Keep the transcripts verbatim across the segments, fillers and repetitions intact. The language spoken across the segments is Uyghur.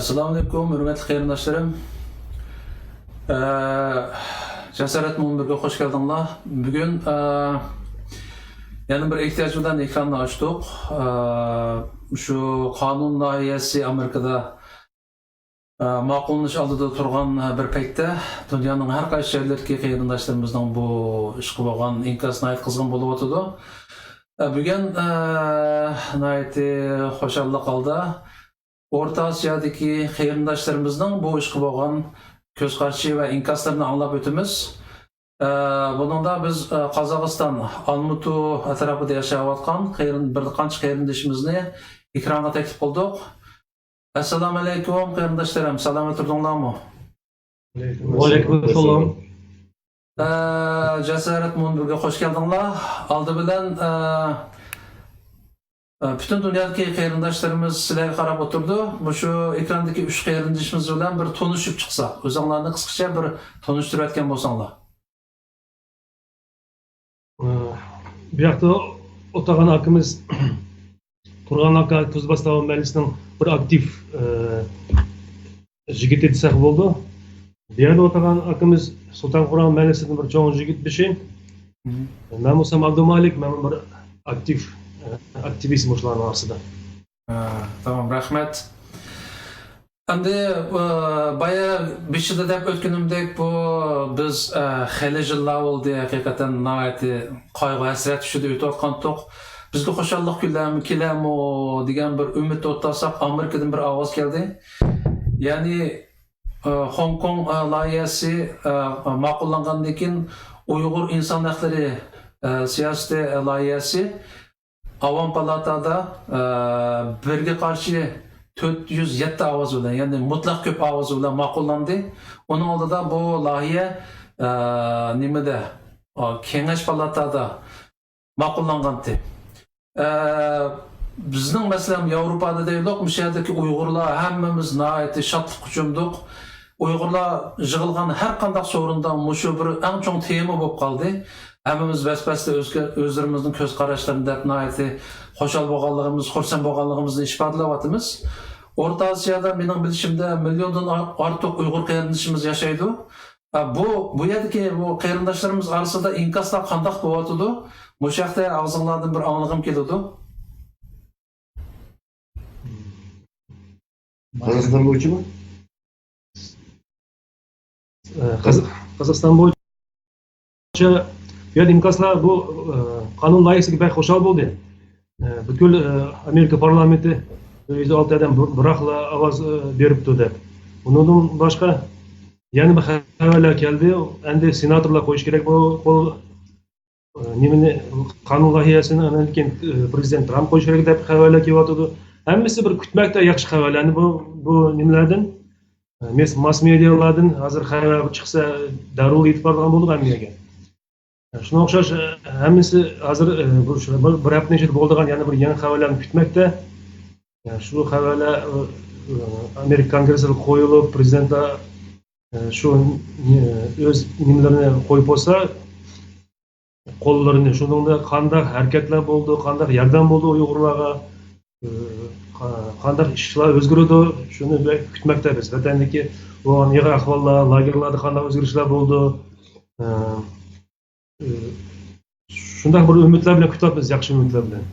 ئەسسالامۇئەلەيكۇم، ھۆرمەتلىك قېرىنداشلىرىم. ئە، جاسارەت مۇنبىرىگە خوش كەلدىڭلار. بۈگۈن، ئە، يەنە بىر ئېھتىياج بىلەن ئېكراننى ئاچتۇق. ئە، شۇ قانۇن لايىھەسى ئامېرىكىدا، ئە، ماقۇللىنىش ئالدىدا تۇرغان بىر پەيتتە، دۇنيانىڭ ھەر قايسى جايلىرىدىكى قېرىنداشلىرىمىزنىڭ بۇ ئىشقا بولغان ئىنكاسى ناھايىتى قىزغىن بولۇۋاتىدۇ. ئە، بۈگۈن، ئە، ناھايىتى خۇشاللىق ھالدا ئورتا ئاسىيادىكى قېرىنداشلىرىمىزنىڭ بۇ ئىشقا بولغان كۆز قارىشى ۋە ئىنكاسلىرىنى ئاڭلاپ ئۆتىمىز. ئە، بۇنىڭدا بىز، ئە، قازاقىستان، ئالمۇتۇ ئەتراپىدا ياشاۋاتقان قېرىن-، بىر قانچە قېرىندىشىمىزنى ئېكرانغا تەكلىپ قىلدۇق. ئەسسالامۇئەلەيكۇم، قېرىنداشلىرىم، سالامەت تۇردۇڭلارمۇ؟ ۋەئەلەيكۇم ئەسسالام. ئە، جاسارەت مۇنبىرىگە خوش كەلدىڭلار. ئالدى بىلەن، ئە، ئە، پۈتۈن دۇنيادىكى قېرىنداشلىرىمىز سىلەرگە قاراپ ئولتۇرىدۇ. مۇشۇ ئېكراندىكى ئۈچ قېرىندىشىمىز بىلەن بىر تونۇشۇپ چىقساق، ئۆزۈڭلارنى قىسقىچە بىر تونۇشتۇرۇۋەتكەن بولساڭلار. ئە، بۇ ياقتا ئولتۇرغان ئاكىمىز تۇرغان ئاكا تۇزباس تاۋا مەھەللىسىنىڭ بىر ئاكتىپ، ئە، يىگىتى دېسەك بولىدۇ. بۇ يەردە ئولتۇرغان ئاكىمىز سۇلتان قۇرام مەھەللىسىدىن بىر چوڭ يىگىت بېشى. مەن بولسام ئابدۇمالىك، مەنمۇ بىر ئاكتىپ، ئە، ئاكتىۋىست مۇشۇلارنىڭ ئارىسىدا. ھە، تامام، رەھمەت. ئەمدى، ئە، بايا بېشىدا دەپ ئۆتكىنىمدەك، بۇ بىز، ئە، خېلى يىللار بولدى، ھەقىقەتەن ناھايىتى قايغۇ-ھەسرەت ئىچىدە ئۆتۈۋاتقانتۇق. بىزگە خۇشاللىق كۈنلەرمۇ كېلەرمۇ دېگەن بىر ئۈمىدتە ئولتۇرساق، ئامېرىكىدىن بىر ئاۋاز كەلدى. يەنى، ئە، خوڭكوڭ، ئە، لايىھەسى، ئە، ماقۇللانغاندىن كېيىن ئۇيغۇر ئىنسان ھەقلىرى، ئە، سىياسىتى، ئە، لايىھەسى ئاۋام پالاتادا، ئە، بىرگە قارشى تۆت يۈز يەتتە ئاۋاز بىلەن، يەنى مۇتلەق كۆپ ئاۋاز بىلەن ماقۇللاندى. ئۇنىڭ ئالدىدا بۇ لايىھە، ئە، نېمىدە، ئا، كېڭەش پالاتادا ماقۇللانغانتى. ئە، بىزنىڭ مەسىلەن ياۋروپادا دەيلۇق، مۇشۇ يەردىكى ئۇيغۇرلار ھەممىمىز ناھايىتى شادلىققا چۆمدۇق. ئۇيغۇرلار يىغىلغان ھەر قانداق سورۇندا مۇشۇ بىر ئەڭ چوڭ تېما بولۇپ قالدى. ھەممىمىز بەس-بەستە ئۆزگە-، ئۆزلىرىمىزنىڭ كۆز قاراشلىرىنى دەپ ناھايىتى خۇشال بولغانلىقىمىز، خۇرسەن بولغانلىقىمىزنى ئىپادىلەۋاتىمىز. ئورتا ئاسىيادا مېنىڭ بىلىشىمدە مىليوندىن ئار-، ئارتۇق ئۇيغۇر قېرىندىشىمىز ياشايدۇ. ئە، بۇ، بۇ يەردىكى بۇ قېرىنداشلىرىمىز ئارىسىدا ئىنكاسلار قانداق بولۇۋاتىدۇ؟ مۇشۇ ھەقتە ئاغزىڭلاردىن بىر ئاڭلىغۇم كېلىدۇ. قازاقىستان بويىچىمۇ؟ ئە، قاز-، قازاقىستان بويىچە بۇ يەردە ئىنكاسلار بۇ، ئە، قانۇن لايىھەسىگە بەك خۇشال بولدى. ئە، پۈتكۈل، ئە، ئامېرىكا پارلامېنتى يۈز ئالتە ئادەم بىر-، بىراقلا ئاۋاز، ئە، بېرىپتۇ دەپ. ئۇنىڭدىن باشقا يەنە بىر خەۋەرلەر كەلدى. ئەمدى سېناتورلار قويۇشى كېرەك بۇ، بۇ، ئە، نېمىنى، قانۇن لايىھەسىنى ئاندىن كېيىن، ئە، پرېزىدېنت ترامپ قويۇشى كېرەك دەپ خەۋەرلەر كېلىۋاتىدۇ. ھەممىسى بىر كۈتمەكتە ياخشى خەۋەرلەرنى بۇ، بۇ نېمىلەردىن. ماس، ماس مېدىيالاردىن ھازىر خەۋەر چىقسا دەررۇ يېتىپ بارىدىغان بولدۇق ھەممە يەرگە. شۇنىڭغا ئوخشاش، ھەممىسى ھازىر، بۇ، شۇ بىر، بىر ھەپتىنىڭ ئىچىدە بولىدىغان يەنە بىر يېڭى خەۋەرلەرنى كۈتمەكتە. شۇ خەۋەرلەر، ئامېرىكا كونگرېسسىغا قويۇلۇپ، پرېزىدېنت، شۇ، ئۆز نېمىلىرىنى قويۇپ بولسا، قوللىرىنى، شۇنىڭدا قانداق ھەرىكەتلەر بولدى، قانداق ياردەم بولدى ئۇيغۇرلارغا، ئى، قا-، قانداق ئىشلار ئۆزگىرىدۇ، شۇنى بەك كۈتمەكتە بىز. ۋەتەندىكى بولغان ئېغىر ئەھۋاللار، لاگېرلاردا قانداق ئۆزگىرىشلەر بولدى، ئى، ئى، شۇنداق بىر ئۈمىدلەر بىلەن كۈتۈۋاتىمىز، ياخشى ئۈمىدلەر بىلەن.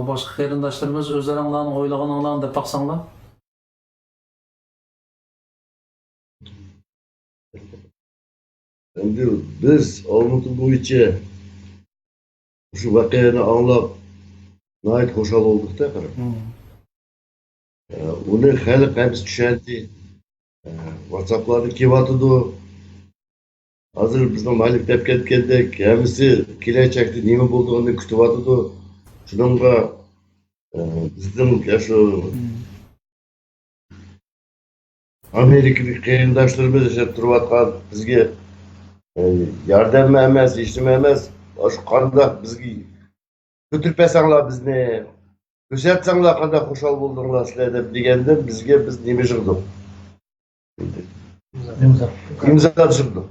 باشقا قېرىنداشلىرىمىز ئۆزلىرىڭلارنىڭ ئويلىغىنىڭلارنى دەپ باقساڭلار. ئەمدى بىز ئالمۇتى بويىچە مۇشۇ ۋەقەنى ئاڭلاپ ناھايىتى خۇشال بولدۇق-تە، قاراپ. مم. ئە، ئۇنى خەلق ھەممىسى چۈشەندى. ئە، ۋاتساپلاردا كېلىۋاتىدۇ. ھازىر بىزنىڭ مەلىك دەپ كەتكەندەك، ھەممىسى كېلەچەكتە نېمە بولىدىغىنىنى كۈتۈۋاتىدۇ. شۇنىڭغا، ئە، بىزنىڭ يا شۇ مم. ئامېرىكىدىكى قېرىنداشلىرىمىز ياشاپ تۇرۇۋاتقان بىزگە، ئە، ياردەممۇ ئەمەس، ھېچنېمە ئەمەس. ئاشۇ قانداق بىزگە كۆتۈرۈپ بەرسەڭلار بىزنى، كۆرسەتسەڭلار قانداق خۇشال بولدۇڭلار سىلەر دەپ دېگەندىن بىزگە بىز نېمە يىغدۇق؟ ئىمزا. ئىمزا يىغدۇق.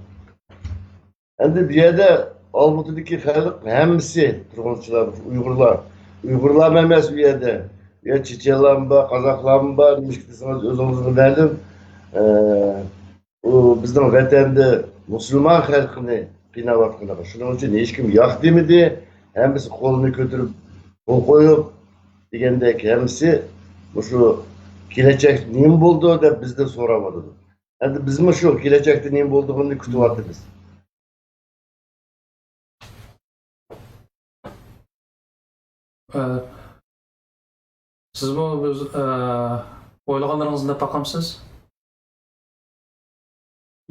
ئەمدى بۇ يەردە ئالمۇتىدىكى خەلق ھەممىسى تۇرغۇنچىلار، ئۇيغۇرلار. ئۇيغۇرلارمۇ ئەمەس ئۇ يەردە. يا چېچەنلارمۇ بار، قازاقلارمۇ بار، نېمىشقا دېسىڭىز ئۆزىڭىزگە مەلۇم. ئە، ئۇ بىزنىڭ ۋەتەندە مۇسۇلمان خەلقنى قىيناۋاتقىنىغا. شۇنىڭ ئۈچۈن ھېچكىم ياق دېمىدى. ھەممىسى قولىنى كۆتۈرۈپ، قول قويۇپ دېگەندەك، ھەممىسى مۇشۇ كېلەچەكتە نېمە بولىدۇ دەپ بىزدىن سوراۋاتىدۇ. ئەمدى بىزمۇ شۇ كېلەچەكتە نېمە بولىدىغىنىنى كۈتۈۋاتىمىز. ئە، سىزمۇ ئۆز، ئە، ئويلىغانلىرىڭىزنى دەپ باقامسىز؟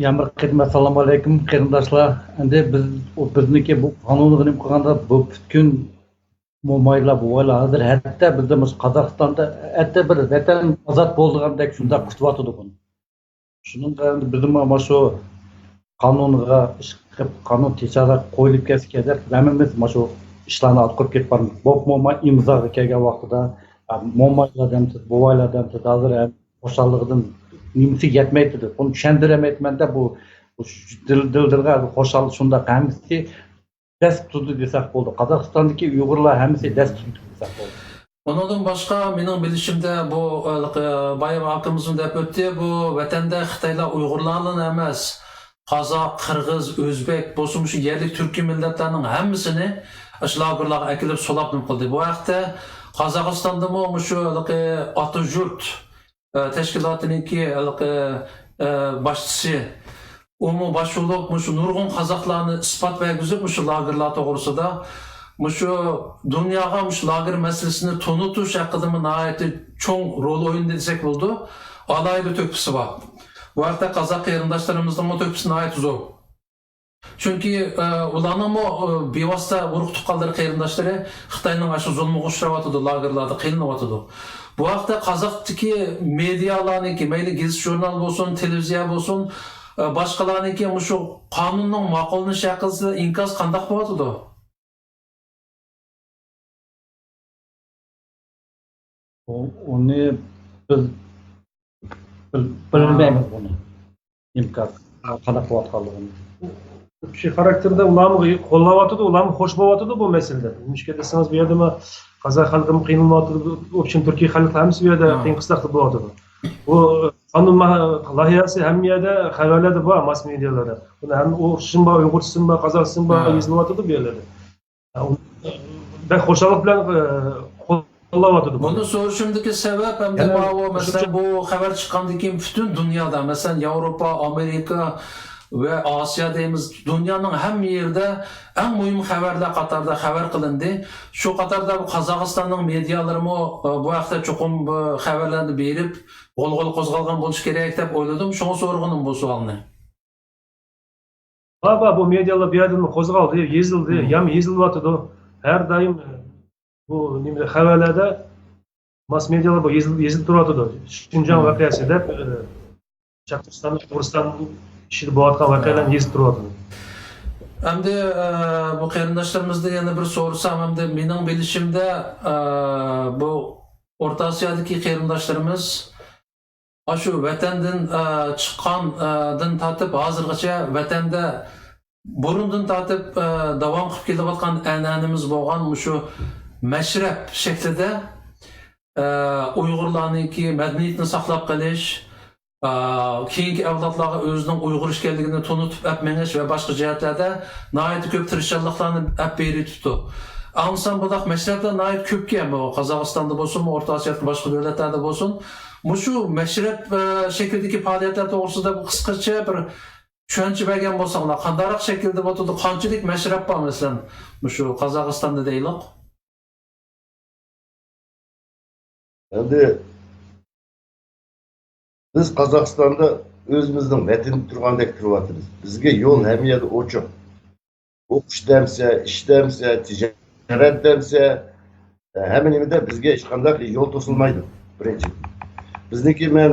يەنە بىر قېتىم ئەسسالامۇ ئەلەيكۇم، قېرىنداشلار. ئەمدى بىز، ئۇ بىزنىڭكى بۇ قانۇنغا نېمە قىلغاندا، بۇ پۈتكۈل مومايلار، بوۋايلار ھازىر ھەتتا بىزدە مۇشۇ قازاقىستاندا ھەتتا بىر ۋەتەن ئازاد بولىدىغاندەك شۇنداق كۈتۈۋاتىدۇ بۇنى. شۇنىڭغا ئەمدى بىزمۇ مانا شۇ قانۇنغا ئىش قىلىپ، قانۇن تېشىغا قويۇلۇپ كەتسىكەن دەپ، ھەممىمىز مانا شۇ ئىشلارنى ئاتقۇرۇپ كېتىپ بارمىز. بولۇپمۇ ما ئىمزاغا كەلگەن ۋاقتىدا، ئا، مومايلار دەمسىز، بوۋايلار دەمسىز، ھازىر ھەم خۇشاللىقىدىن نېمىسى يەتمەيتتى. بۇنى چۈشەندۈرەلمەيتتىمەن-دە، بۇ، بۇ دىل، دىل، دىلغا خۇشال شۇنداق ھەممىسى دەس تۇتتى دېسەك بولىدۇ. قازاقىستاندىكى ئۇيغۇرلار ھەممىسى دەس تۇتتى دېسەك بولىدۇ. ئۇنىڭدىن باشقا، مېنىڭ بىلىشىمدە، بۇ، ھېلىقى، بايام ئاكىمىزمۇ دەپ ئۆتتى، بۇ ۋەتەندە خىتايلار ئۇيغۇرلارلا ئەمەس، قازاق، قىرغىز، ئۆزبېك بولسا مۇشۇ يەرلىك تۈركىي مىللەتلەرنىڭ ھەممىسىنى ئاشۇ لاگېرلارغا ئەكېلىپ سولاپ نېمە قىلدى. بۇ ھەقتە قازاقىستاندىمۇ مۇشۇ ھېلىقى ئاتا يۇرت، ئە، تەشكىلاتىنىڭكى ھېلىقى، ئە، باشچىسى، ئۇمۇ باش بولۇپ مۇشۇ نۇرغۇن قازاقلارنى ئىسپات بەرگۈزۈپ مۇشۇ لاگېرلار توغرىسىدا، مۇشۇ دۇنياغا مۇشۇ لاگېر مەسىلىسىنى تونۇتۇش ھەققىدىمۇ ناھايىتى چوڭ رول ئوينىدى دېسەك بولىدۇ. ئالاھىدە تۆھپىسى بار. بۇ ھەقتە قازاق قېرىنداشلىرىمىزنىڭمۇ تۆھپىسى ناھايىتى زور. چۈنكى، ئە، ئۇلارنىڭمۇ، ئە، بىۋاسىتە ئۇرۇق تۇغقانلىرى، قېرىنداشلىرى خىتاينىڭ ئاشۇ زۇلمىغا ئۇچراۋاتىدۇ، لاگېرلاردا قىينىلىۋاتىدۇ. بۇ ھەقتە قازاقتىكى مېدىيالارنىڭكى، مەيلى گېزىت-ژۇرنال بولسۇن، تېلېۋىزىيە بولسۇن، ئە، باشقىلارنىڭكى مۇشۇ قانۇننىڭ ماقۇللىنىشى ھەققىدە ئىنكاس قانداق بولۇۋاتىدۇ؟ ئۇ-، ئۇنى بىز بىل-، بىلمەيمىز بۇنى. ئىنكاس قانداق بولۇۋاتقانلىقىنى. كىشى خاراكتېرىدا ئۇلارمۇ قوللاۋاتىدۇ، ئۇلارمۇ خوش بولۇۋاتىدۇ بۇ مەسىلىدە. نېمىشقا دېسىڭىز، بۇ يەردىمۇ قازاق خەلقىمۇ قىينىلىۋاتىدۇ، ئوبشېم تۈركىي خەلق ھەممىسى بۇ يەردە قىيىن قىستاقتا بولۇۋاتىدۇ. بۇ قانۇن ما-، لايىھەسى ھەممە يەردە، خەۋەرلەردە بار، ماس مېدىيالاردا. بۇنى ھەممە ئۇ ئۇرۇقچىسىمۇ بار، ئۇيغۇرچىسىمۇ بار، قازاقچىسىمۇ بار، يېزىلىۋاتىدۇ بۇ يەرلەردە. بەك خۇشاللىق بىلەن، ئە، قوللاۋاتىدۇ بۇنى. بۇنى سورىشىمدىكى سەۋەب ھەمدە ماۋۇ، مەسىلەن، بۇ خەۋەر چىققاندىن كېيىن پۈتۈن دۇنيادا، مەسىلەن، ياۋروپا، ئامېرىكا ۋە ئاسىيا دەيمىز، دۇنيانىڭ ھەممە يېرىدە ئەڭ مۇھىم خەۋەرلەر قاتارىدا خەۋەر قىلىندى. شۇ قاتاردا قازاقىستاننىڭ مېدىيالىرىمۇ، ئە، بۇ ھەقتە چوقۇم بۇ خەۋەرلەرنى بېرىپ، غۇلغۇلا قوزغالغان بولۇشى كېرەك دەپ ئويلىدىم. شۇڭا سورىغىنىم بۇ سوئالنى. بار، بار، بۇ مېدىيالار بۇ يەردىن قوزغالدى، يېزىلدى، يەنە يېزىلىۋاتىدۇ. ھەر دائىم، ئە، بۇ نېمە، خەۋەرلەردە ماس مېدىيالار بۇ يېزىلىپ، يېزىلىپ تۇرۇۋاتىدۇ. شىنجاڭ ۋەقەسى دەپ، ئە، شەرقىستان، ئۇيغۇرىستان ئىچىدە بولۇۋاتقان ۋەقەلەرنى يېزىپ تۇرۇۋاتىدۇ. ئەمدى، ئە، بۇ قېرىنداشلىرىمىزدىن يەنە بىر سورىسام، ئەمدى مېنىڭ بىلىشىمدە، ئە، بۇ ئورتا ئاسىيادىكى قېرىنداشلىرىمىز ئاشۇ ۋەتەندىن، ئە، چىققان، ئە، دىن تارتىپ ھازىرغىچە ۋەتەندە بۇرۇندىن تارتىپ، ئە، داۋام قىلىپ كېلىۋاتقان ئەنئەنىمىز بولغان مۇشۇ مەشرەپ شەكلىدە، ئە، ئۇيغۇرلارنىڭكى مەدەنىيىتىنى ساقلاپ قېلىش، ئە، كېيىنكى ئەۋلادلارغا ئۆزىنىڭ ئۇيغۇر ئىكەنلىكىنى تونۇتۇپ ئەپ مېڭىش ۋە باشقا جەھەتلەردە ناھايىتى كۆپ تىرىشچانلىقلارنى ئەپ بېرىۋېتىپتۇ. ئاڭلىسام بۇنداق مەشرەپلەر ناھايىتى كۆپكەن، بۇ قازاقىستاندا بولسۇن، ئورتا ئاسىيادىكى باشقا دۆلەتلەردە بولسۇن. مۇشۇ مەشرەپ، ئە، شەكلىدىكى پائالىيەتلەر توغرىسىدا بىر قىسقىچە بىر چۈشەنچە بەرگەن بولساڭلار، قانداقراق شەكىلدە بولىدۇ، قانچىلىك مەشرەپ بار، مەسىلەن، مۇشۇ قازاقىستاندا دەيلۇق؟ ئەمدى بىز قازاقىستاندا ئۆزىمىزنىڭ ۋەتىنىدە تۇرغاندەك تۇرۇۋاتىمىز. بىزگە يول ھەممە يەردە ئوچۇق. ئوقۇش دەمسە، ئىش دەمسە، تىجارەت دەمسە، ھەممە نېمىدە بىزگە ھېچقانداق يول توسۇلمايدۇ، بىرىنچى. بىزنىڭكى، مەن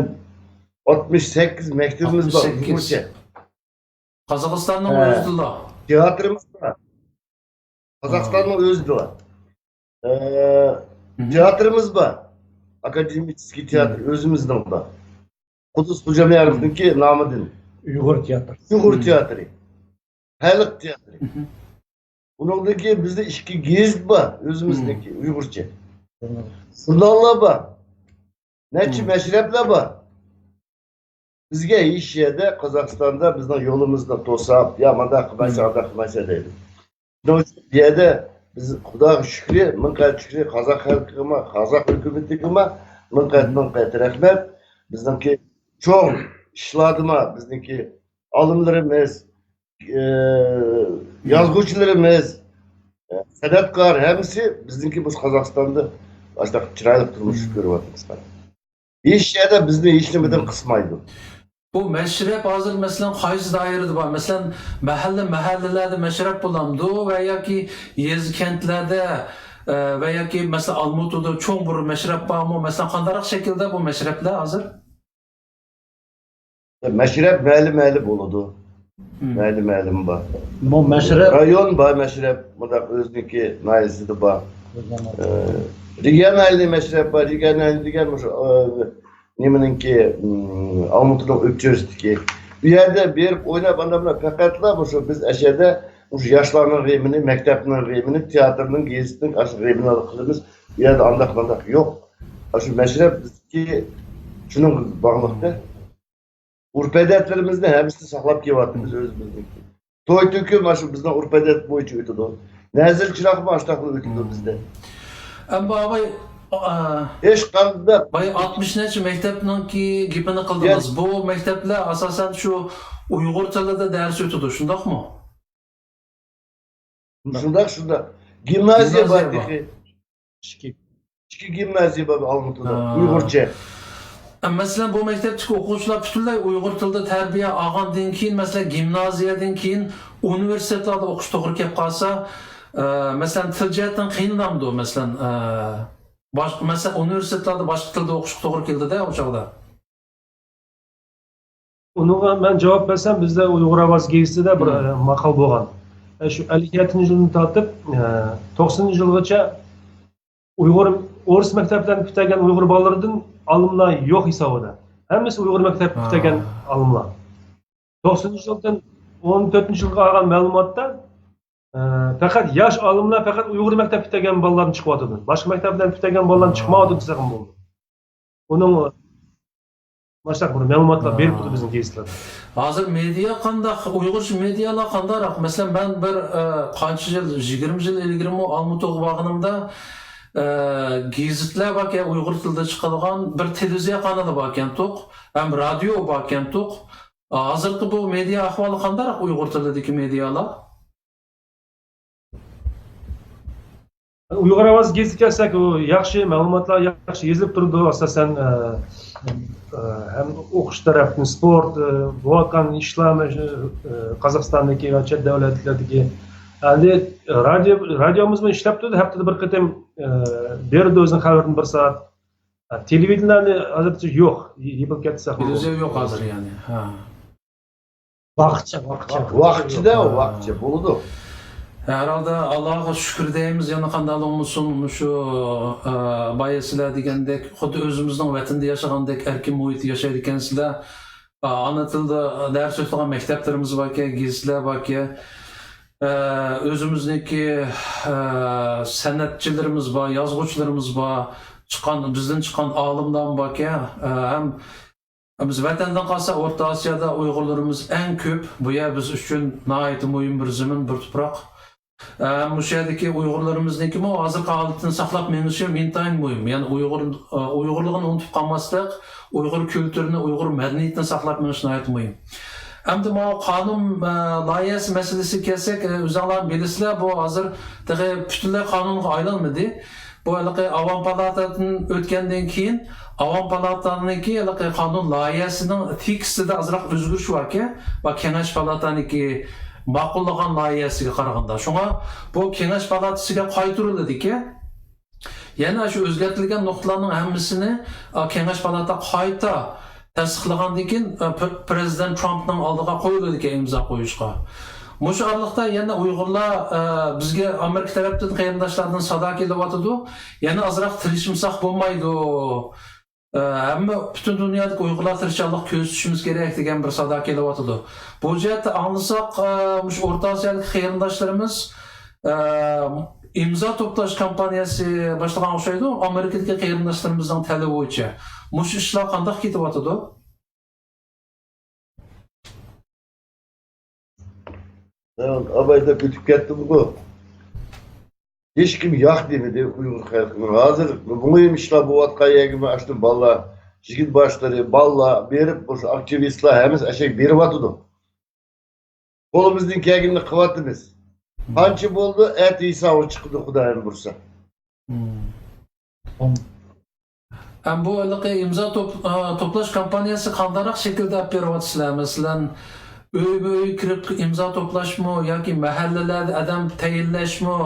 ئاتمىش سەككىز مەكتىپىمىز بار، ئاتمىش سەككىز. ئۇيغۇرچە. قازاقىستاننىڭ ھە. ئۆزىدىلا. تىياتىرىمىز بار. قازاقىستاننىڭ ئۆزىدىلا. ئە، مھم. تىياتىرىمىز بار. ئاكادېمىچېسكىي تىياتىر، مھم. ئۆزىمىزنىڭ بار. قۇددۇس خوجامياروفنىڭكى نامىدىن. ئۇيغۇر تىياتىرى. ئۇيغۇر مھم. تىياتىرى. خەلق تىياتىرى. مھم. ئۇنىڭدىن كېيىن بىزدە ئىككى گېزىت بار، ئۆزىمىزنىڭكى، مم. ئۇيغۇرچە. ژۇرناللار بار. نەچچە مەشرەپلەر بار. بىزگە ھېچ يەردە، قازاقىستاندا بىزنىڭ يولىمىزنى توساپ، يا مانداق قىلمايسەن، ئانداق قىلمايسەن دەيدۇ. شۇنىڭ ئۈچۈن بۇ يەردە بىز خۇداغا شۈكرى، مىڭ قەت شۈكرى، قازاق خەلقىگىمۇ، قازاق ھۆكۈمىتىگىمۇ مىڭ قەت، مىڭ قەت رەھمەت. بىزنىڭكى چوڭ ئىشلاردىمۇ بىزنىڭكى ئالىملىرىمىز، ئى، يازغۇچىلىرىمىز، ئى، سەنئەتكار ھەممىسى بىزنىڭكى بۇ قازاقىستاندا ئاشۇنداق چىرايلىق تۇرمۇش كۆرۈۋاتىمىز. ھېچ يەردە بىزنى ھېچ نېمىدىن قىسمايدۇ. بۇ مەشرەپ ھازىر، مەسىلەن، قايسى دائىرىدە بار؟ مەسىلەن، مەھەللە، مەھەللىلەردە مەشرەپ بولامدۇ ۋە ياكى يېزا، كەنتلەردە، ئە، ۋە ياكى، مەسىلەن، ئالمۇتىدا چوڭ بىر مەشرەپ بارمۇ؟ مەسىلەن، قانداقراق شەكىلدە بۇ مەشرەپلەر ھازىر؟ مەشرەپ مەھەللە، مەھەللە بولىدۇ. مەھەللە، مەھەللىمۇ بار. بۇ مەشرەپ رايون بار، مەشرەپ مۇنداق ئۆزىنىڭكى ناھىيەسىدە بار. ئە، رېگىيونالنىي مەشرەپ بار. رېگىيونالنىي دېگەن مۇشۇ، ئە، نېمىنىڭكى، ئالمۇتىنىڭ ئۆپچۆسىدىكى. بۇ يەردە بېرىپ ئويناپ، ئانداق بۇنداق پەقەتلا مۇشۇ بىز ئەشەدە مۇشۇ ياشلارنىڭ غېمىنى، مەكتەپنىڭ غېمىنى، تېئاتىرنىڭ، گېزىتنىڭ ئاشۇ غېمىنى قىلىمىز. بۇ يەردە ئانداق مانداق يوق. ئاشۇ مەشرەپ بىزدىكى شۇنىڭغا باغلىقتا. ئۆرپ-ئادەتلىرىمىزنى ھەممىسىنى ساقلاپ كېلىۋاتىمىز ئۆزىمىزنىڭكى. توي-تۆكۈن مانا شۇ بىزنىڭ ئۆرپ-ئادەت بويىچە ئۆتىدۇ. نەزىر-چىراغمۇ ئاشۇنداقلا ئۆتىدۇ بىزدە. ئەمما ئاباي، ئا، ھېچقانداق باي ئاتمىش نەچچە مەكتەپنىڭكى گېپىنى قىلدىڭىز. بۇ مەكتەپلەر ئاساسەن شۇ ئۇيغۇر تىلىدا دەرس ئۆتىدۇ، شۇنداقمۇ؟ شۇنداق، شۇنداق. گىمنازىيە بار تېخى. ئىككى. ئىككى گىمنازىيە بار ئالمۇتىدا، ئۇيغۇرچە. مەسىلەن، بۇ مەكتەپتىكى ئوقۇغۇچىلار پۈتۈنلەي ئۇيغۇر تىلىدا تەربىيە ئالغاندىن كېيىن، مەسىلەن، گىمنازىيەدىن كېيىن ئۇنىۋېرسىتېتلاردا ئوقۇش توغرا كېلىپ قالسا، ئە، مەسىلەن، تىل جەھەتتىن قىينىلامدۇ؟ مەسىلەن، ئە، باش-، مەسىلەن، ئۇنىۋېرسىتېتلاردا باشقا تىلدا ئوقۇشقا توغرا كېلىدۇ-دە، ئۇ چاغدا. ئۇنىڭغا مەن جاۋاب بەرسەم، بىزدە ئۇيغۇر ئاۋازى گېزىتىدە بىر، ئە، ماقال بولغان. ئە، شۇ ئەللىك يەتتىنچى يىلدىن تارتىپ، ئە، توقسىنىنچى يىلغىچە ئۇيغۇر، ئورۇس مەكتەپلەرنى پۈتتۈرگەن ئۇيغۇر بالىلىرىدىن ئالىملار يوق ھېسابىدا. ھەممىسى ئۇيغۇر مەكتەپ پۈتتۈرگەن ئالىملار. توقسىنىنچى يىلدىن ئون تۆتىنچى يىلغا ئالغان مەلۇماتتا، ئە، پەقەت ياش ئالىملار پەقەت ئۇيغۇر مەكتەپ پۈتتۈرگەن بالىلاردىن چىقىۋاتىدۇ. باشقا مەكتەپلەردىن پۈتتۈرگەن بالىلار چىقمايۋاتىدۇ دېسەكمۇ بولىدۇ. ئۇنىڭ ماشۇنداق بىر مەلۇماتلار بېرىپ تۇرىدۇ بىزنىڭ گېزىتلەردە. ھازىر مېدىيا قانداق؟ ئۇيغۇرچە مېدىيالار قانداقراق؟ مەسىلەن، مەن بىر، ئە، قانچە يىل، يىگىرمە يىل ئىلگىرىمۇ ئالمۇتىغا بارغىنىمدا، ئە، گېزىتلەر باركەن، ئۇيغۇر تىلىدا چىقىدىغان، بىر تېلېۋىزىيە قانىلى باركەنتۇق، ھەم رادىيو باركەنتۇق. ھازىرقى بۇ مېدىيا ئەھۋالى قانداقراق، ئۇيغۇر تىلىدىكى مېدىيالار؟ ئۇيغۇر ئاۋازى گېزىتىگە كەلسەك، ئۇ ياخشى، مەلۇماتلار ياخشى يېزىلىپ تۇرىدۇ، ئاساسەن، ئە، ئە، ھەم ئوقۇش تەرەپتىن، سپورت، ئە، بولۇۋاتقان ئىشلار، ئە، قازاقىستاندىكى ۋە چەت دۆلەتلەردىكى. ئەمدى رادىيو، رادىيومىزمۇ ئىشلەپ تۇرىدۇ، ھەپتىدە بىر قېتىم، ئە، بېرىدۇ ئۆزىنىڭ خەۋىرىنى بىر سائەت. ھە، تېلېۋىدېنىيەنى ھازىرچە يوق، يېپىلىپ كەتتى دېسەك بولىدۇ. تېلېۋىزىيە يوق ھازىر، يەنى. ھە. ۋاقىتچە، ۋاقىتچە. ۋاقىتچە-دە، ھە. ۋاقىتچە بولىدۇ. ھەرھالدا ئاللاغا شۈكۈر دەيمىز، يەنە قانداق بولمىسۇن، مۇشۇ، ئە، بايا سىلەر دېگەندەك، خۇددى ئۆزىمىزنىڭ ۋەتىنىدە ياشىغاندەك ئەركىن مۇھىتتا ياشايدىكەنسىلەر. ئانا تىلدا دەرس ئۆتىدىغان مەكتەپلىرىمىز باركەن، گېزىتلەر باركەن. ئە، ئۆزىمىزنىڭكى، ئە، سەنئەتچىلىرىمىز بار، يازغۇچىلىرىمىز بار، چىققان، بىزدىن چىققان ئالىملارمۇ باركەن. ئە، ھەم بىز ۋەتەندىن قالسا، ئورتا ئاسىيادا ئۇيغۇرلىرىمىز ئەڭ كۆپ. بۇ يەر بىز ئۈچۈن ناھايىتى مۇھىم بىر زېمىن، بىر تۇپراق. ئە، مۇشۇ يەردىكى ئۇيغۇرلىرىمىزنىڭكىمۇ ھازىرقى ھالىتىنى ساقلاپ مېڭىشى ئىنتايىن مۇھىم. يەنى ئۇيغۇر، ئۇيغۇرلۇقىنى ئۇنتۇپ قالماسلىق، ئۇيغۇر كۈلتۈرىنى، ئۇيغۇر مەدەنىيىتىنى ساقلاپ مېڭىش ناھايىتى مۇھىم. ئەمدى ماۋۇ قانۇن، ئە، لايىھەسى مەسىلىسىگە كەلسەك، ئە، ئۆزۈڭلار بىلىسىلەر، بۇ ھازىر تېخى پۈتۈنلەي قانۇنغا ئايلانمىدى. بۇ ھېلىقى ئاۋام پالاتادىن ئۆتكەندىن كېيىن، ئاۋام پالاتانىڭكى ھېلىقى قانۇن لايىھەسىنىڭ تېكىستىدە ئازراق ئۆزگىرىش باركەن، بۇ كېڭەش پالاتانىڭكى ماقۇللىغان لايىھەسىگە قارىغاندا. شۇڭا بۇ كېڭەش پالاتىسىگە قايتۇرۇلىدىكەن. يەنە شۇ ئۆزگەرتىلگەن نۇقتىلارنىڭ ھەممىسىنى، ئا، كېڭەش پالاتا قايتا تەستىقلىغاندىن كېيىن، ئا، پر-، پرېزىدېنت ترامپنىڭ ئالدىغا قويۇلىدىكەن ئىمزا قويۇشقا. مۇشۇ ئارىلىقتا يەنە ئۇيغۇرلار، ئا، بىزگە ئامېرىكا تەرەپتىن قېرىنداشلاردىن سادا كېلىۋاتىدۇ. يەنە ئازراق تىرىشمىساق بولمايدۇ. ئە، ھەممە پۈتۈن دۇنيادىكى ئۇيغۇرلار تىرىشچانلىق كۆرسىتىشىمىز كېرەك دېگەن بىر سادا كېلىۋاتىدۇ. بۇ جەھەتتە ئاڭلىساق، ئە، مۇشۇ ئورتا ئاسىيادىكى قېرىنداشلىرىمىز، ئە، ئىمزا توپلاش كامپانىيەسى باشلىغان ئوخشايدۇ، ئامېرىكىدىكى قېرىنداشلىرىمىزنىڭ تەلىپى بويىچە. مۇشۇ ئىشلار قانداق كېتىۋاتىدۇ؟ ئاباي دەپ ئۆتۈپ كەتتىمغۇ. ھېچكىم ياق دېمىدى ئۇيغۇر خەلقىنىڭ. ھازىر مۇھىم ئىشلار بولۇۋاتقان يەرگىمۇ ئاشۇ بالىلار، يىگىت باشلىرى، بالىلار بېرىپ، مۇشۇ ئاكتىۋىستلار ھەممىسى ئەشەك بېرىۋاتىدۇ. قولىمىزدىن كەلگىنىنى قىلىۋاتىمىز. قانچە بولدى؟ ئەتە ھېسابى چىقىدۇ، خۇدايىم بۇيرۇسا. ھەم بۇ ھېلىقى ئىمزا توپ-، ئا، توپلاش كامپانىيەسى قانداقراق شەكىلدە ئېلىپ بېرىۋاتىسىلەر؟ مەسىلەن، ئۆيمۇ ئۆي كىرىپ ئىمزا توپلاشمۇ ياكى مەھەللىلەردە ئادەم تەيىنلەشمۇ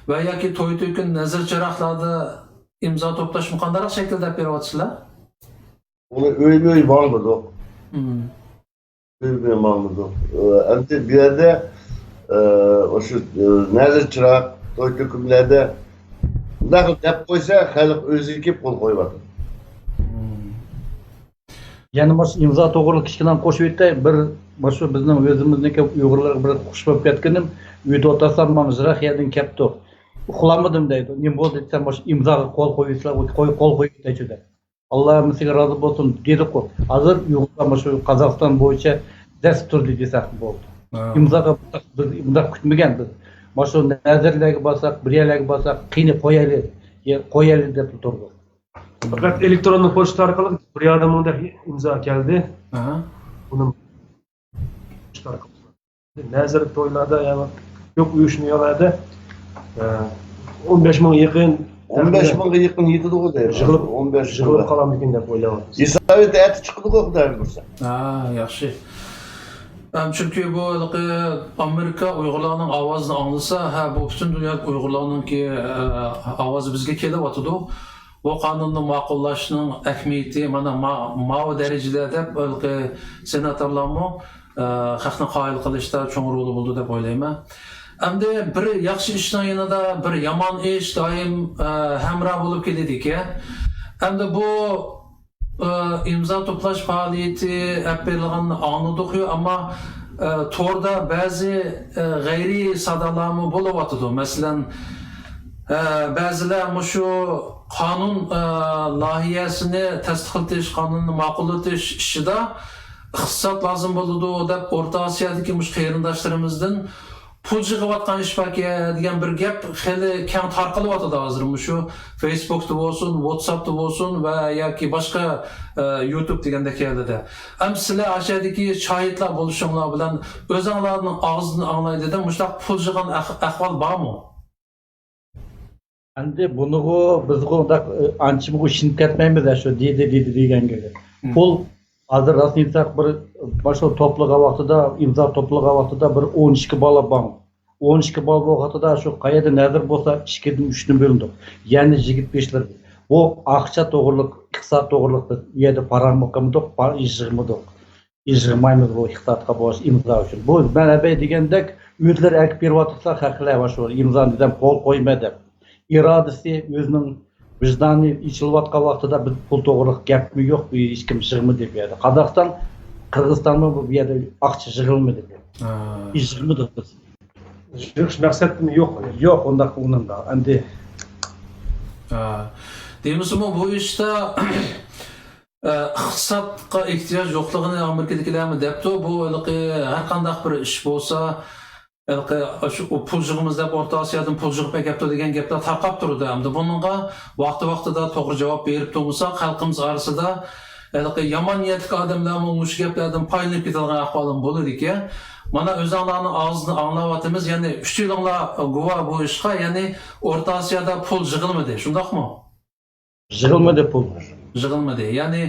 ۋە ياكى توي-تۆكۈن، نەزىر-چىراغلاردا ئىمزا توپلاشمۇ، قانداقراق شەكىلدە ئېلىپ بېرىۋاتىسىلەر؟ ئۇنى ئۆيمۇ ئۆي ماڭمىدۇق. ئۆيمۇ ئۆي ماڭمىدۇق. ئە، ئەمدى بۇ يەردە، ئە، ئاشۇ، ئە، نەزىر-چىراغ، توي-تۆكۈنلەردە بۇنداق دەپ قويسا، خەلق ئۆزى كېلىپ قول قويۇۋاتىدۇ. يەنە مۇشۇ ئىمزا توغرىلىق كىچىككىنە قوشۇپ ئۆتەي. بىر مۇشۇ بىزنىڭ ئۆزىمىزنىڭكى ئۇيغۇرلارغا بىر خۇش بولۇپ كەتكىنىم، ئۆيدە ئولتۇرسام، مانا يىراق يەردىن كەپتۇ. ئۇخلامىدىم دەيدۇ. نېمە بولدى دېسەم، مۇشۇ ئىمزاغا قول قويۇۋېتىسىلەر، قوي، قول قويۇپ ئۆتەيچۇ دەپ. ئاللا ھەممىسىگە رازى بولسۇن دېدۇققۇ. ھازىر ئۇيغۇرلار مۇشۇ قازاقىستان بويىچە دەس تۇردى دېسەك بولدى. ھە. ئىمزاغا بىز ئۇنداق كۈتمىگەن بىز. مۇشۇ نەزىرلەرگە بارساق، بىر يەرلەرگە بارساق، قېنى قويايلى، يە-، قويايلى دەپ تۇردۇق. پەقەت ئېلېكترون پوچتا ئارقىلىق بىر يەردىن مۇنداق ئىمزا كەلدى. ئاھا. ئۇنى پوچتا ئارقىلىق. نەزىر تويلاردا، يەنى كۆپ ئۇيۇشمىغانلاردا، ئە، ئون بەش مىڭغا يېقىن، ئون بەش مىڭغا يېقىن يېتىدىغۇ دەيدۇ. يىغىلىپ، ئون بەش مىڭغا. يىغىلىپ قالامدىكىن دەپ ئويلاۋاتىمىز. ھېسابىيەت ئەتە چىقىدىغۇ، خۇدايىم بۇيرۇسا. ھە، ياخشى. ھەم چۈنكى بۇ ھېلىقى ئامېرىكا ئۇيغۇرلارنىڭ ئاۋازىنى ئاڭلىسا، ھە، بۇ پۈتۈن دۇنيا ئۇيغۇرلارنىڭكى، ئە، ئاۋازى بىزگە كېلىۋاتىدۇ. بۇ قانۇننى ماقۇللاشنىڭ ئەھمىيىتى مانا ما-، ماۋۇ دەرىجىدە دەپ، ھېلىقى سېناتورلارمۇ، ئە، خەقنى قايىل قىلىشتا چوڭ رولى بولىدۇ دەپ ئويلايمەن. ئەمدى بىر ياخشى ئىشنىڭ يېنىدا بىر يامان ئىش دائىم، ئە، ھەمراھ بولۇپ كېلىدىكەن. ئەمدى بۇ ئىمزا توپلاش پائالىيىتى ئەپ بېرىلغىنىنى ئاڭلىدۇقيۇ، ئەمما، ئە، توردا بەزى، ئە، غەيرىي سادالارمۇ بولۇۋاتىدۇ. مەسىلەن، ئە، بەزىلەر مۇشۇ قانۇن، ئە، لايىھەسىنى تەستىقلىتىش، قانۇننى ماقۇللىتىش ئىشىدا ئىقتىساد لازىم بولىدۇ دەپ، ئورتا ئاسىيادىكى مۇشۇ قېرىنداشلىرىمىزدىن پۇل يىغىۋاتقان ئىش باركەن دېگەن بىر گەپ خېلى كەڭ تارقىلىۋاتىدۇ ھازىر. مۇشۇ فېيسبۇكتا بولسۇن، ۋاتساپتا بولسۇن ۋە ياكى باشقا، ئە، يۇتۇب دېگەندەك يەرلەردە. ئەمدى سىلەر ئاشۇ يەردىكى شاھىتلار بولۇشۇڭلار بىلەن ئۆزۈڭلارنىڭ ئاغزىدىن ئاڭلاي دېدىم، مۇشۇنداق پۇل يىغقان ئەھ-، ئەھۋال بارمۇ؟ ئەمدى بۇنىغۇ بىزغۇ ئۇنداق، ئانچە بۇ ئىشىنىپ كەتمەيمىز، شۇ دېدى، دېدى دېگەنگە. مم. پۇل ھازىر راستىنى ئېيتساق، بىر، مانا شۇ توپلىغان ۋاقتىدا، ئىمزا توپلىغان ۋاقتىدا بىر ئون ئىككى بالا بار. ئون ئىككى بالا بولغان ۋاقتىدا شۇ قەيەردە نەزىر بولسا، ئىككىدىن ئۈچتىن بۆلۈندۇق. يەنى يىگىت بېشلىرى. بۇ ئاقچا توغرىلىق، ئىقتىساد توغرىلىق بىز ئۇ يەردە پاراڭمۇ قىلمىدۇق، پا-، يىغمىدۇق. يىغمايمىز بۇ ئىقتىسادقا بولغان ئىمزا ئۈچۈن. بۇ مەن ئەبەي دېگەندەك ئۆزلىرى ئەكىپ بېرىۋاتىدۇ خەقلەر، مانا شۇ ئىمزا دېسەم قول قويما دەپ. ئىرادىسى، ئۆزىنىڭ ۋىجدانى ئېچىلىۋاتقان ۋاقتىدا بىز پۇل توغرىلىق گەپمۇ يوق، ھېچكىم يىغمىدى بۇ يەردە. قازاقىستان، قىرغىزىستانمۇ بۇ يەردە ئاقچا يىغىلمىدى بۇ. ھە. يىغمىدۇق بىز. يىغىش مەقسەتمۇ يوق. يوق، ئۇنداق ئۇنىڭدا. ئەمدى. ھە. دېمىسىمۇ بۇ ئىشتا ئىقتىسادقا ئېھتىياج يوقلۇقىنى ئامېرىكىدىكىلەرمۇ دەپتۇ. بۇ ھېلىقى ھەر قانداق بىر ئىش بولسا، ھېلىقى شۇ پۇل يىغىمىز دەپ ئورتا ئاسىيادىن پۇل يىغىپ ئەكەپتۇ دېگەن گەپلەر تارقاپ تۇرىدۇ. ئەمدى بۇنىڭغا ۋاقتى ۋاقتىدا توغرا جاۋاب بېرىپ تۇرمىساق، خەلقىمىز ئارىسىدا ھېلىقى يامان نىيەتلىك ئادەملەرمۇ مۇشۇ گەپلەردىن پايدىلىنىپ كېتىدىغان ئەھۋالمۇ بولىدىكەن. مانا ئۆزۈڭلارنىڭ ئاغزىدىن ئاڭلاۋاتىمىز، يەنى ئۈچىيلىڭلار گۇۋاھ بۇ ئىشقا، يەنى ئورتا ئاسىيادا پۇل يىغىلمىدى، شۇنداقمۇ؟ يىغىلمىدى پۇل. يىغىلمىدى. يەنى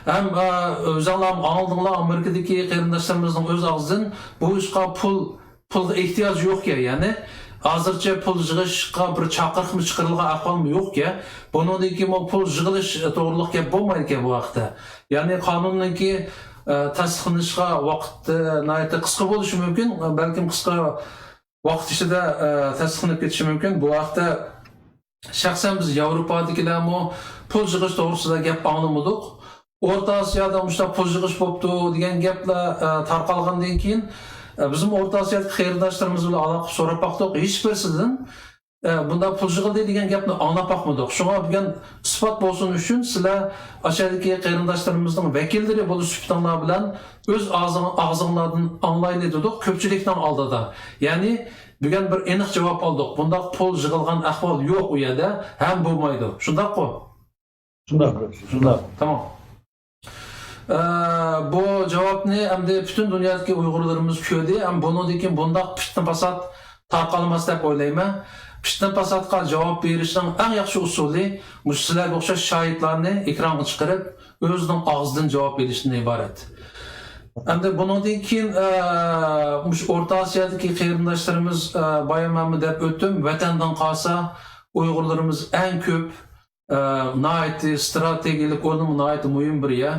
ھەم، ئە، ئۆزۈڭلارمۇ ئاڭلىدىڭلار، ئامېرىكىدىكى قېرىنداشلىرىمىزنىڭ ئۆز ئاغزىدىن بۇ ئىشقا پۇل، پۇلغا ئېھتىياج يوقكەن، يەنى ھازىرچە پۇل يىغىشقا بىر چاقىرىقمۇ چىقىرىلغان ئەھۋالمۇ يوقكەن. بۇنىڭدىن كېيىنمۇ پۇل يىغىلىش توغرۇلۇق گەپ بولمايدىكەن بۇ ھەقتە. يەنى قانۇننىڭكى، ئە، تەستىقلىنىشقا ۋاقىت، ئە، ناھايىتى قىسقا بولۇشى مۇمكىن، بەلكىم قىسقا ۋاقىت ئىچىدە، ئە، تەستىقلىنىپ كېتىشى مۇمكىن. بۇ ھەقتە شەخسەن بىز ياۋروپادىكىلەرمۇ پۇل يىغىش توغرىسىدا گەپ ئاڭلىمىدۇق. ئورتا ئاسىيادا مۇشۇنداق پۇل يىغىش بوپتۇ دېگەن گەپلەر، ئە، تارقالغاندىن كېيىن، ئە، بىزمۇ ئورتا ئاسىيادىكى قېرىنداشلىرىمىز بىلەن ئالاقە سوراپ باقتۇق. ھېچبىرسىدىن ئە، بۇنداق پۇل يىغىلدى دېگەن گەپنى ئاڭلاپ باقمىدۇق. شۇڭا بۈگۈن ئىسپات بولسۇن ئۈچۈن سىلەر ئاشۇ يەردىكى قېرىنداشلىرىمىزنىڭ ۋەكىللىرى بولۇش سۈپىتىڭلار بىلەن ئۆز ئاغزىڭ-، ئاغزىڭلاردىن ئاڭلايلى دېدۇق كۆپچىلىكنىڭ ئالدىدا. يەنى بۈگۈن بىر ئېنىق جاۋاب ئالدۇق. بۇنداق پۇل يىغىلغان ئەھۋال يوق ئۇ يەردە ھەم بولمايدۇ. شۇنداققۇ؟ شۇنداق، شۇنداق. تامام. ئە، بۇ جاۋابنى ئەمدى پۈتۈن دۇنيادىكى ئۇيغۇرلىرىمىز كۆردى. ھەم بۇنىڭدىن كېيىن بۇنداق پىتنە-پاسات تارقالماس دەپ ئويلايمەن. پىتنە-پاساتقا جاۋاب بېرىشنىڭ ئەڭ ياخشى ئۇسۇلى مۇشۇ سىلەرگە ئوخشاش شاھىتلارنى ئېكرانغا چىقىرىپ، ئۆزىنىڭ ئاغزىدىن جاۋاب بېرىشتىن ئىبارەت. ئەمدى بۇنىڭدىن كېيىن، ئە، مۇشۇ ئورتا ئاسىيادىكى قېرىنداشلىرىمىز، ئە، بايان مەنمۇ دەپ ئۆتتۈم، ۋەتەندىن قالسا ئۇيغۇرلىرىمىز ئەڭ كۆپ، ئە، ناھايىتى ئىستراتېگىيەلىك ئورنىمۇ ناھايىتى مۇھىم بىر يەر.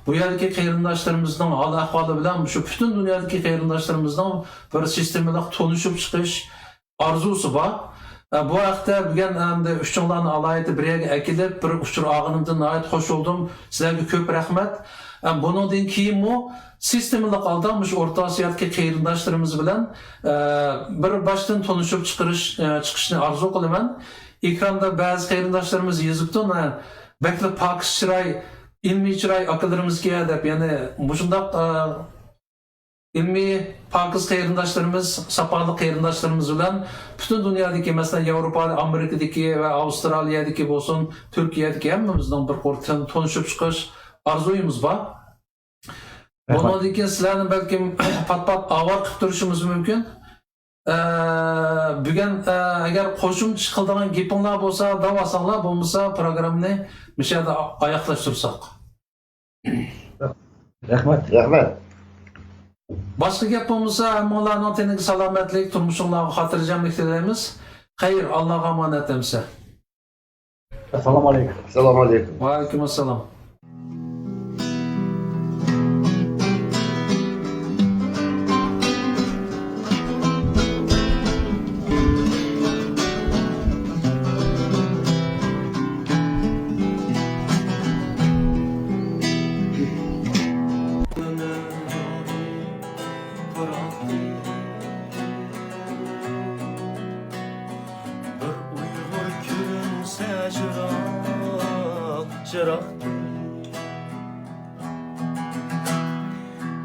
بۇ يەردىكى قېرىنداشلىرىمىزنىڭ ھال-ئەھۋالى بىلەن مۇشۇ پۈتۈن دۇنيادىكى قېرىنداشلىرىمىزنىڭ بىر سىستېمىلىق تونۇشۇپ چىقىش ئارزۇسى بار. ئە، بۇ ھەقتە بۈگۈن ئەمدى ئۈچۈڭلارنى ئالاھىدە بىر يەرگە ئەكېلىپ، بىر ئۇچۇر ئالغىنىمدىن ناھايىتى خوش بولدۇم. سىلەرگە كۆپ رەھمەت. ئە، بۇنىڭدىن كېيىنمۇ سىستېمىلىق ھالدا مۇشۇ ئورتا ئاسىيادىكى قېرىنداشلىرىمىز بىلەن، ئە، بىر باشتىن تونۇشۇپ چىقىرىش، ئە، چىقىشنى ئارزۇ قىلىمەن. ئېكراندا بەزى قېرىنداشلىرىمىز يېزىپتۇ، مانا، بەكلا پاكىز چىراي، ئىلمىي چىراي ئاكىلىرىمىزكەن دەپ، يەنى مۇشۇنداق، ئە، ئىلمىي پاكىز قېرىنداشلىرىمىز، ساپالىق قېرىنداشلىرىمىز بىلەن پۈتۈن دۇنيادىكى، مەسىلەن، ياۋروپا، ئامېرىكىدىكى ۋە ئاۋسترالىيەدىكى بولسۇن، تۈركىيەدىكى ھەممىمىزنىڭ بىر قۇر تون-، تونۇشۇپ چىقىش ئارزۇيىمىز بار. رەھمەت. بۇنىڭدىن كېيىن سىلەرنى بەلكىم پات-پات ئاۋارە قىلىپ تۇرۇشىمىز مۇمكىن. ئە، بۈگۈن، ئە، ئەگەر قوشۇمچە قىلىدىغان گېپىڭلار بولسا، دەۋالساڭلار، بولمىسا پروگراممىنى مۇشۇ يەردە ئاياغلاشتۇرساق. رەھمەت. رەھمەت. باشقا گەپ بولمىسا، ھەممىڭلارنىڭ تېنىگە سالامەتلىك، تۇرمۇشۇڭلارغا خاتىرجەملىك تىلەيمىز. خەير، ئاللاغا ئامانەت ئەمىسە. ئەسسالامۇ ئەلەيكۇم. ئەسسالامۇ ئەلەيكۇم. ۋەئەلەيكۇم ئەسسالام. بىر ئۇيغۇر كۆرۈنسە جىراق، جىراقتىن.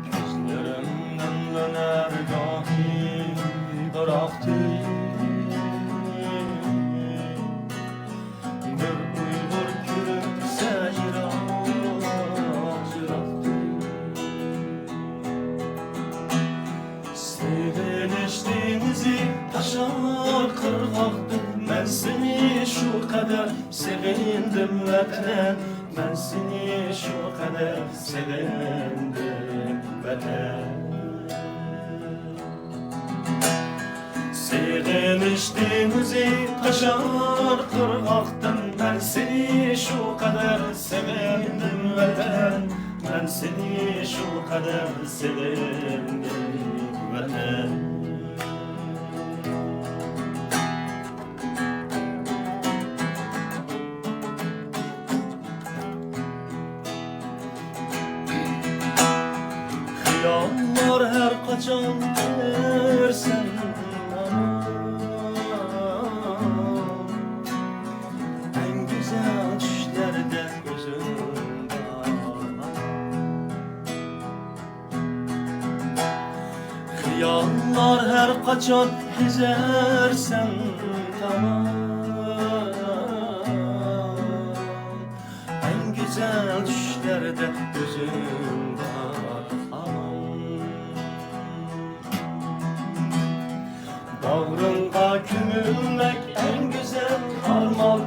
كۆزلىرىمدىن ئۆلەر گاھى بىراقتىن. بىر ئۇيغۇر كۆرۈنسە يىراق، يىراقتىن. سېغىنىش دېڭىزى تاشار قىرغاقتىن، مەن سېنى شۇ قەدەر سېغىندىم، ۋەتەن. مەن سېنى شۇ قەدەر سېغىندىم، ۋەتەن. سېغىنىش دېڭىزى تاشار قىرغاقتىن، مەن سېنى شۇ قەدەر سېغىندىم، ۋەتەن. مەن سېنى شۇ قەدەر سېغىندىم، ۋەتەن. خىياللار ھەر قاچان كۆرسەم ھامان، ئەڭ گۈزەل چۈشلەردە كۆزۈڭ بار. خىياللار ھەر قاچان كېزەرسەن تامان، ئەڭ گۈزەل چۈشلەردە ئۆزۈڭ بار ئامان. باغرىڭغا كۆمۈلمەك ئەڭ گۈزەل ئارمان،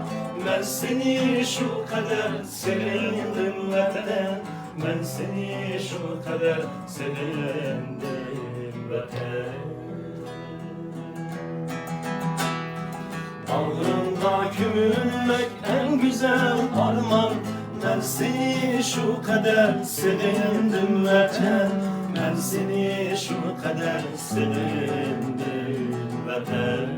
مەن سېنى شۇ قەدەر سېغىندىم، ۋەتەن. مەن سېنى شۇ قەدەر سېغىندىم، ۋەتەن. باغرىڭغا كۆمۈلمەك ئەڭ گۈزەل ئارمان. مەن سېنى شۇ قەدەر سېغىندىم، ۋەتەن. مەن سېنى شۇ قەدەر سېغىندىم، ۋەتەن.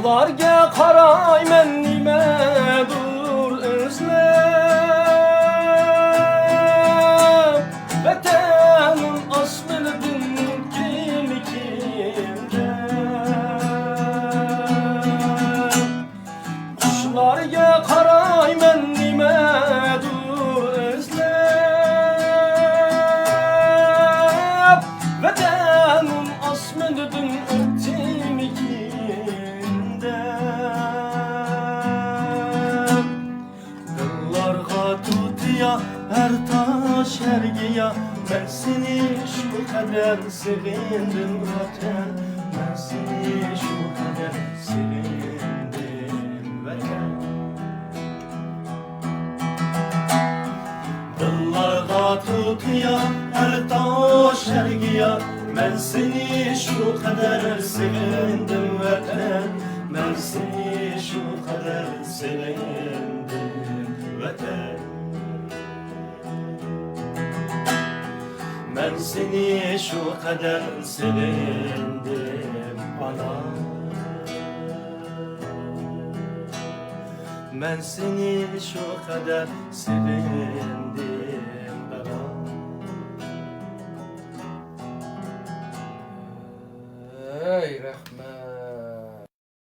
بارگە قارايمەن نېمەدۇر ئىزلەپ، ۋەتەنىم ئاسمىنىدىن كىمكىن دەپ. قۇشلارغا قارايمەن نېمەدۇر ئىزلەپ، ۋەتەنىم ئاسمىنىدىن ئۆتتىمىكىن دەپ. دىللارغا تۇتىيا ھەر تاش، ھەر گىيا، مەن سېنى شۇ قەدەر سېغىندىم، ۋەتەن. مەن سېنى شۇ قەدەر سېغىندىم، ۋەتەن. دىللارغا تۇتىيا ھەر تاش، ھەر گىيا، مەن سېنى شۇ قەدەر سېغىندىم، ۋەتەن. مەن سېنى شۇ قەدەر سېغىندىم، ۋەتەن. مەن سېنى شۇ قەدەر سېغىندىم، ئانا. مەن سېنى شۇ قەدەر سېغىندىم، دادا. ھەي، رەھمەت.